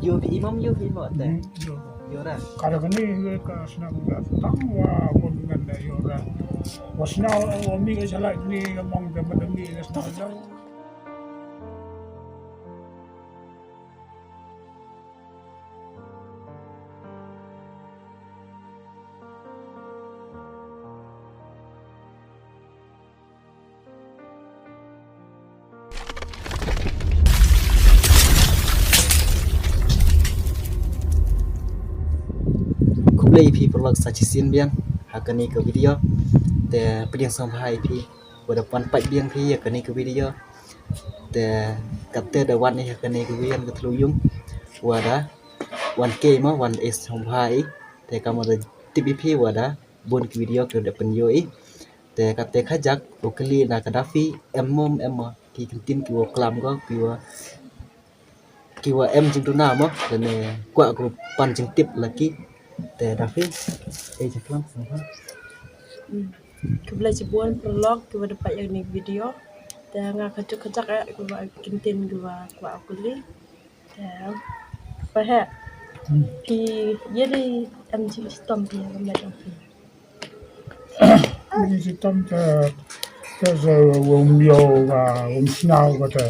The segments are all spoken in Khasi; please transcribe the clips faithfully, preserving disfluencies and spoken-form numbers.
Ïoh phi i mo, ïoh phi i mo te. Hmm, ïoh. Ïoh ra. Ka da kane ka snem da tang wa bun ngan da ïoh ra. Wa snem wa mih ka shalai ni ka mong da ma da mih ka snem da. Khublei ïa phi paralok sa shisien biang ha kane ka video. Te pdiang sngewbha ïa phi wa da pan peit biang phi ïa kane ka video. Te katte da wan ïa kane ka video ka thlu yung wa da wan kei mo wan ïa sngewbha ïa. Te ka mo da tip ïa phi wa da bun ki video ki da pynïoh ïa. Te kate kajak u kylli na ka da phi em mo em mo ki kyntien ki wa klam ko ki wa ki wa em jingduna mo lane kwah ko pan jingtip la ki. Te da phi ei jingklam sngewbha. Hmm. Khublei shibun paralok ki wa da peit ïa kane ka video. Te nga kajak kajak eh ki wa kyntien ki wa kwah u kylli. Te pa he. Hmm. Phi ïa dei em jingshitom phi ïa ka met jong phi. Jingshitom te te sa wom ïoh ka wom sñiaw ka te.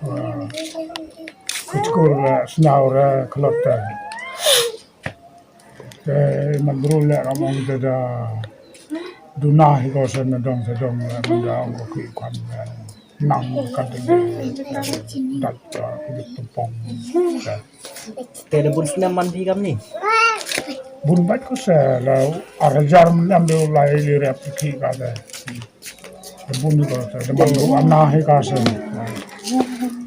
Wa ka chkur ka sñiaw re klot te. Te man bru le ka mong te da duna hi ko sa na dong sa dong le man da ong ko ki kwan le. Nang ka ding dat ka ki tumpong. Te da bun snem man phi kam ni? Bun bait ko sa la ar hajar man em de lai li rep ki ka de. Da bun ko sa da man ko ana hi ka sa.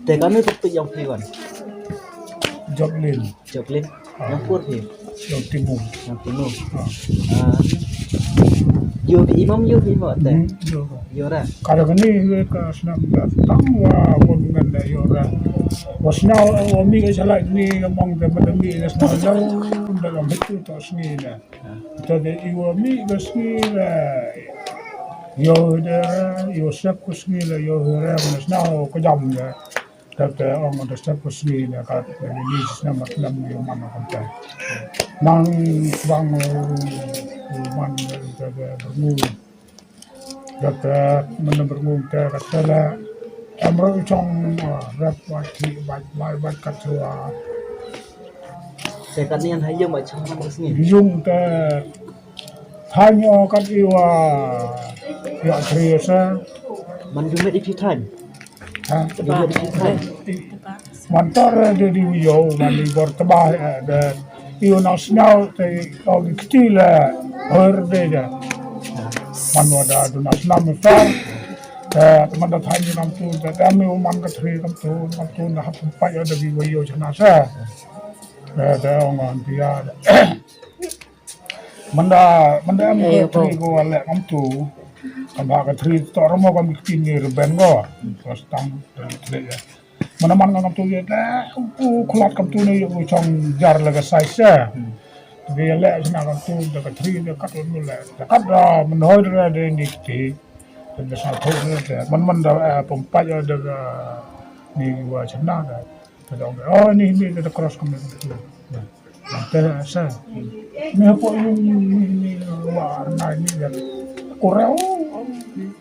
Te kam ni tu tu yang phi wan. Joplin. Joplin. Ah. Nang pur phi? Nang timu. Nang timu. Ah. Ah. Ïoh phi i mo, ïoh phi i mo te. Hmm, ïoh. Ïoh ra. Ka da kane ka snem da tang wa bun ngan da ïoh ra. Wa sñiaw wa mih ka shalai ni ka mong da ma da mih ka sñiaw da da ka mih tu to sngi da. Ah. Te da i wa mih ka sngi da ïoh da ïoh sep ka sngi da ïoh ra na sñiaw ka jam da. Kata ong da sep ka sngi ne ka ne ni snem mat snem ni man ka ta. Nang bang man ka ta berngu. Kata man berngu ta kata la amro chong rat wa ki ba ba ba kata wa. Te ka nian ha yung ba chong man ka sngi. Yung ta Thain o kat i wa ïa thri sa. Man ju met i phi thain. Ha? Ju met i phi thain. Man tar de di wi yo man di bor tba de i wa na sñiaw te o ki kti le her de de. Man wa da du na snam sa. Man da thain nam tu de da mi man ka thri nam tu nam tu na hap pa yo de di wi yo chana sa. De de ong an dia. Manda manda am ko tri ko ale kam tu. Kam ba ka tri to romo kam ki ni reben ko. Ko stang tri ya. Mana man kam tu ya ta u khlat kam tu ni u chong jar la ka sai sa. Bi le sna kam tu da ka tri da kat nu le. Da kat da man hoi da de ni ti. Da sa tho ni da. Man man da pom pa ya da ni wa chana da. Ka dong, oh, ni, ni, ka cross ka mut. Te sa. Ni hapo yung, ni, ni, ni, wa, na, ni, ya. Koreo.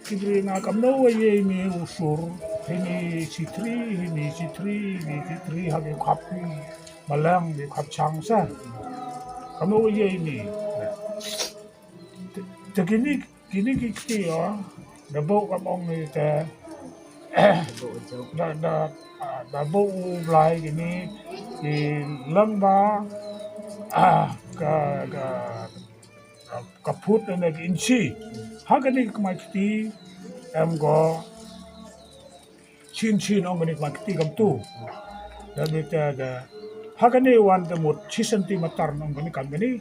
Kibri nga kam no, wa, ye, ni, usur. Hini, C three, hini, C three, hini, C three, hagi khap, malang, ni, khap chang, sa. Kam no, wa, ye, ni. Te, te, kini, Kini ki kti o, da bok kam ong ni te. Da, da, ah, da bok u blai kini, ki lang ba, ah, ka, ka, ka phut ne ki inchi. Ha kani ka mai kti, em ko, chin chin ong kani ka mai kti kam tu. Da ni te, da, ha kani wan te mut, chi centimeter ong kani kam kani.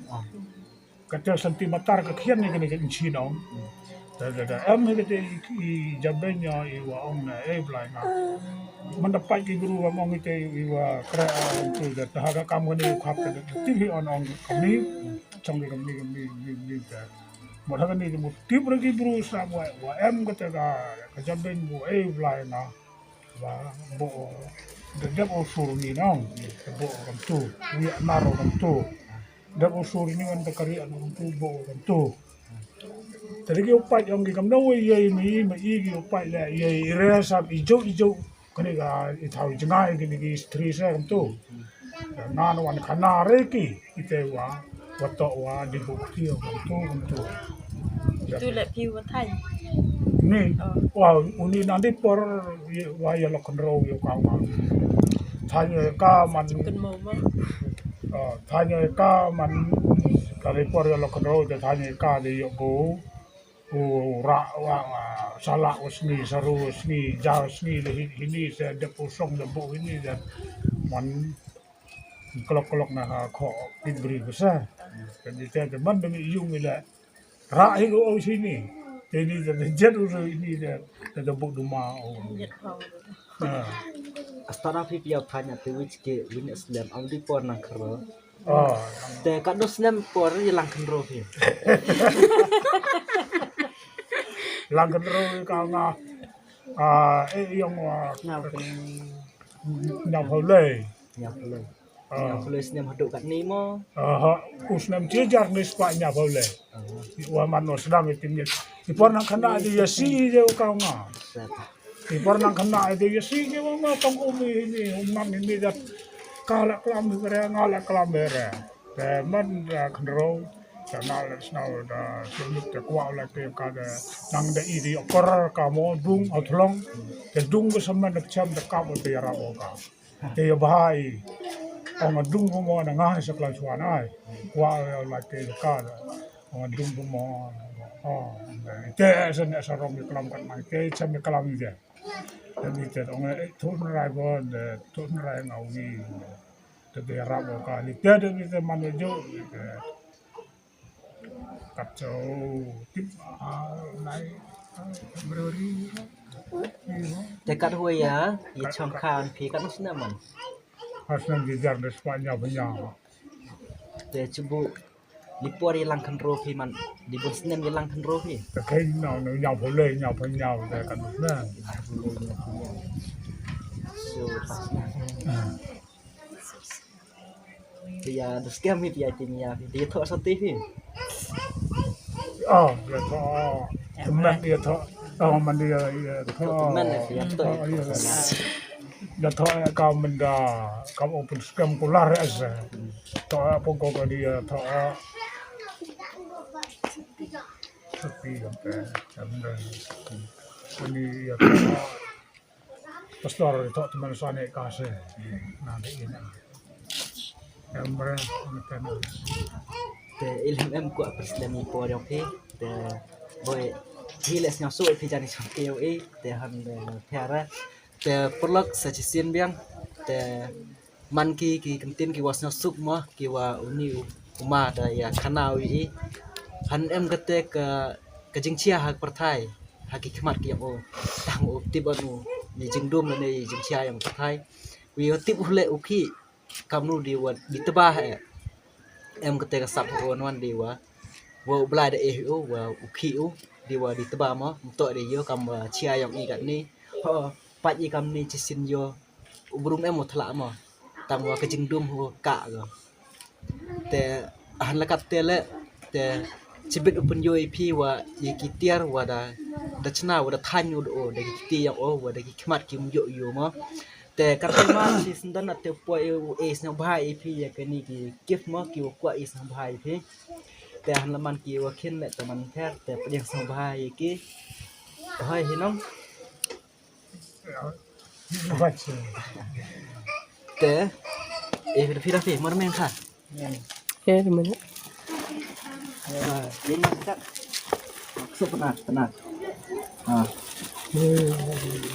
Kata centimeter ka khian ni kani ka inchi nong. Da, da, da. Em hi kata i, i jaben ya i wa ong na e blai nga. Manda pai ki guru wa mong ite i wa kra ong tu da. Da ha ka kam kani khap ka da. Ti hi on ong kani. Chong ki kani, kani, kani, kani da. Mo ha kani mo tip ra ki guru sa wa, wa em kata ka, ka jaben mo e blai nga. Ba, bo, Da dep u sur ni nong, da bo kam tu, wi anar kam tu. Da u sur ni wan da kari an kam tu, bo kam tu. Te da ki u pait ong ki kam no wi yei mi, ma i ki u pait le yei i re sap i jo i jo. Kani ka i thaw i jngai kani ki stri sa kam tu. Nga no wan khana re ki, i te wa, wa to wa di bu ki kam tu, kam tu. Tu le pi wa thai. Ni, oh. Wa uni nang di por, wa ya lo khnro ya ka ma. Thanya ka man. Kan mo ma. Ah, thanya ka man. Kali por ya lo khnro, te thanya ka di yo bu. U ra wa, wa, sala u sngi, saru u sngi, ja u sngi, le hi-, hini se dep u song dep bu hini se. Man klok klok na ha kho pit bri ku sa. Kan di te te man demi yung ile. Ra hi ku o sini. Te ni te te jet u ro ini te te te bu duma o. Jet pau. Ha. Astara phi pia thanya te wich ke win slem am di por nang khro. Oh. Te ka dos nem por i lang khnro phi. Lang khnro ka nga. Ah, eh, yong wa. Nga phi. Nyam hau lei. Nyam hau lei. Ah. Nyam hau lei snem haduk kat ni mo. Ah, ha, u snem chi jar ni spa nyam hau lei. Ah. Wa man no sedang i tim ni. I por nang khana di ya si je u ka nga. Set. I por nang khana i di ya si je wa nga tong u mi ni, u nang ni dat. Ka la klam re, nga la klam re. Te man da khnro, te na le sna da sumit te kwah le te ka de nang da i di okor ka mo dung o thlong. Te dung ko saman da cham da ka mo te ya ra o ka. Te ya bhai. Ong dung ko mo na nga sa klan swan ai. Kwah le te ka de. Ong dung ko mo. Oh, te sa ne sa rom klam kan mai. Te sa me klam de. Te ni te ong e thun rai bo de thun rai ngau ni. Te de rap ka ni te de ni te man jo ni te. Kat jo tip a nai brori. Te kat hu ya i chong khan phi kat snem man. Asnem di jar de Spanya punya. Te chubu di por i lang khnro phi man di bun snem i lang khnro phi. Te kai na na nya pole nya panya de kat snem. So pas na. Pia da skem hi pia ti mia phi. Dia tho sa ti phi. Ah, dia tho. Temen dia tho. Oh, man dia, dia tho. Temen dia tho. Oh, iya. Dia tho ka menda ka open skem kular ese. Tho apa ko dia tho. Sepi sampai. Ini ya tho. Pastor, tok teman sane ka se. Na de ina. Emre, meten. Te ilham em ku apa selem i por yong phi. Te boy hi les nyang su phi jani song ke i. Te han de piara. Te perlok sa chisin biang. Te man ki ki kentin ki was nyang suk mo ki wa uni u uma da ya khana u i. Han em kate ka ka jingchia ha ka pyrthai. Ha ki khmat ki yong u tang u tip ban u ni jingdum ne jingchia yong ka pyrthai. Wi u tip u le u khi kam nu di wa di teba he. Em kate ka sap u wan di wa wa u blai da eh u wa u khi u di wa di teba mo mto di yo kam wa chia yong i kat ni. Ho pat i kam ni chisin yo u brum em u thla mo. Tang wa ka jingdum u ka ga. Te han la kat te le te chibit u pynjoi phi wa ye ki tiar wa da da chna wa da than u do da ki ti yang o wa da ki khmat ki um yo yo mo. Te kat te ma si sindan na te po e u e sna bha e phi ya kani ki kif mo ki wa kwa e sna bha e phi. Te han la man ki wa khin le te man pher te pdiang sna bha e ki. Hoi hi nong. Te eh phi phi mar men kha. Eh men. Ni ma kat. So pernah pernah. Ah.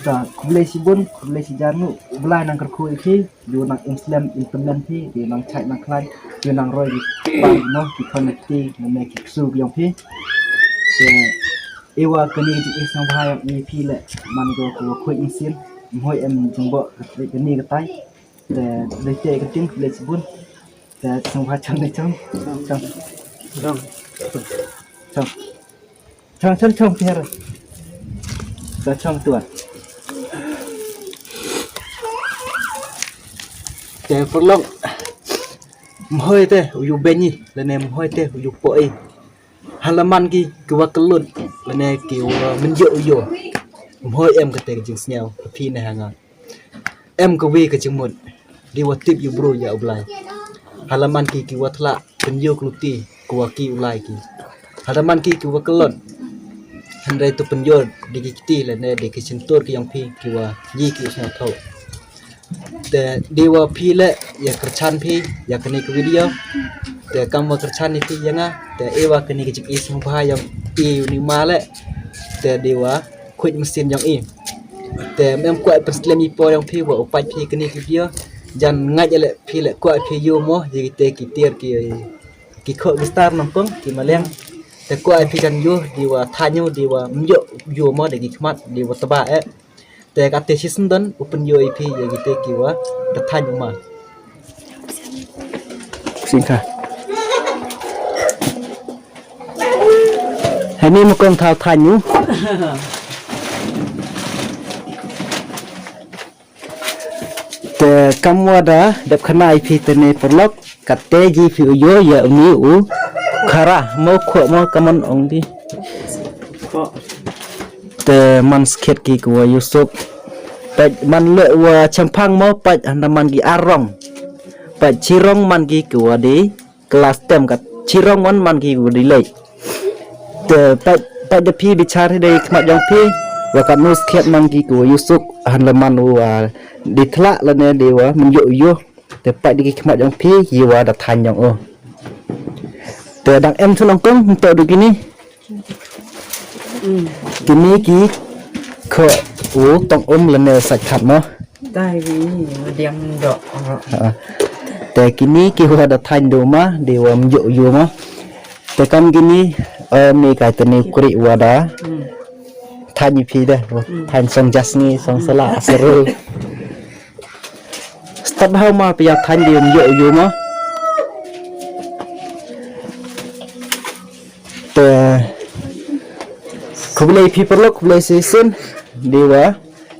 Ta khublei shibun khublei shijar nu. Blai nang kyrkhu i phi. Ju nang im slem im tymmen phi, ju nang chait nang khlaiñ, ju nang roi di pang noh ki khon ki kti ne me ki ksu ki yong phi. Te i wa kani ki jingïaseng bha yong i phi le man ko ko khoi im sin, im hoi em jingbo kani ka tai. Te dei te ka ting le sibun. Te seng bha chang ne chang. Chang. Chang. Chang. Chang, chang, chang, tiar. Ka chang tuan. Te paralok, mhoi te u ïu beiñ i lane mhoi te u ïu poh i. Halaman ki ki wa kyllut lane ki wa mynjur u ïu, mhoi em kata ka jingsngew ka phi ne ha nga. Em ka wi ka jingmut, di wa tip ïu bru ïa u Blai. Halaman ki ki wa thlak pynïu ka luti ka wa ki u lai ki. Halaman ki ki wa kyllut, hynrei tu pynïu di ki kti lane di ki shyntur ki yong phi ki wa yi ki u sngewthuh. Te di wa phi le ïa kyrchan phi ïa kane ka video. Te kam wa kyrchan ni phi ïa nga, te e wa kane ka jing i sngewbha yong i u ni ma le. Te di wa khuid mynsiem yong i. Te mem kwah pynslem i por yong phi wa u pait phi kane ka video. Jan ngait le phi le kwah phi ïu mo ïa kite ki tiar ki ki khoh ki star nongkong ki maliang. Te kwah phi jan ïu di wa thanyu di wa mjok ïu mo de ki khmat di wa tba eh. Te kate shisendon u pynïoh i phi ïa kite ki wa da thanyu ma. Singkha. Hani mo kong thaw thanyu. Te kam wa da dep khana i phi te ne paralok, kate ji phi u ïoh ïa uni u khara mo khoh mo kamon ong di. Te man skhet ki ko wa ïu suk. Pait man le wa chemphang mo pait handa man ki arong. Pait chirong man ki ko wa di. Klas tem kat chirong wan man ki u di lei. Te pat pat da phi bichar hi dei khmat jong phi. Wa kat nu skhet man ki u ïu suk han la man u wa di thlak lane di wa mynjur u ïu. Te pat di ki khmat jong phi yi wa da than jong u. Te dang em thu nongkong nto du kini. Kini ki khoh u tong um lane sait khat mo. Tai wi diam dok. Ha. Te kini ki wa da than du ma di wa mynjur u ïu ma. Te kam kini eh, mi kai te ni kuri wa da than i phi de. Than song jas ni song sala seru. Stad hau ma pia than di mynjur u ïu ma. Te khublei phi paralok khublei shisien di wa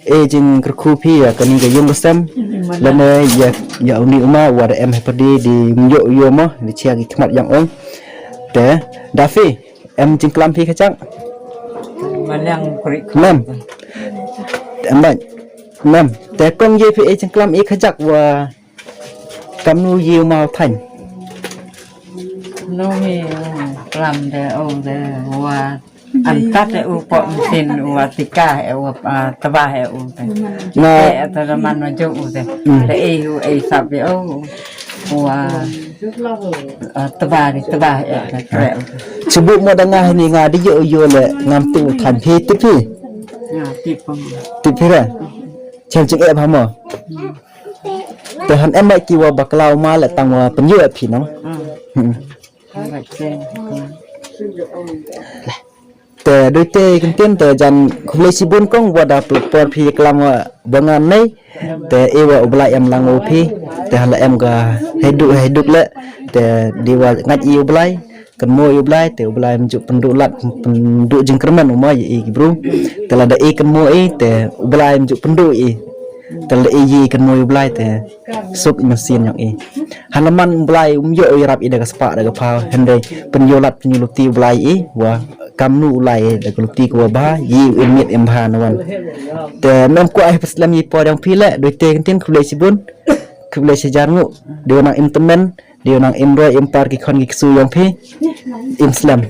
e jingkyrkhu phi ïa kani ka ïung ka sem lane ïa ïa uni u ma wa da em ha pyrdi di mynjur u ïu ma di chia ki khmat jong u. Te da phi em jingklam phi kajak. Maliang kuri. Mem. Em bait. Mem. Te kong ye phi e jingklam e kajak wa Kam nu yi u ma u thain. Nu hi klam de u de wa an kat e u pok mesin u wa tika e u taba e u de. Nga e ta man ma jo u de. De e u e sap e u wa taba di taba e de kre u. Chibu mo da nga ni nga di yo yo le ngam tu u thain phi ti phi. Nga ti pong. Ti phi ra. Chel ching e ba mo. Te han em ba ki wa bakla u ma le tang wa pynïoh ïa phi nong. Te dei te kyntien te jan khublei shibun kong wa da por phi klam wa ba ngan nei. Te e wa u Blai em lang u phi. Te han la em ka heduk heduk le. Te di wa ngat i u Blai. Kynmaw ïa u Blai te u Blai mynjur pynduh lad pynduh jingkyrmen u ma ïa i ki bru. Te lada i kynmaw i te u Blai mynjur pynduh i. Te lada i ïa i kynmaw ïa u Blai te suk i mynsiem ïa i. Hana man u Blai um ïoh ïarap i da ka spah da ka phaw hynrei pynïoh lad pynïoh luti u Blai i wa kamnu u lai da ka luti ka wa bha ïa i u im miet im bha na wan. Te mem kwah ai pyrslem ïa i por ïa phi le dei te kyntien khublei shibun. Khublei shijar nguh dei nang im tymmen. Dei nang im roi im par ki khon ki ksu ïong phi. Im slem.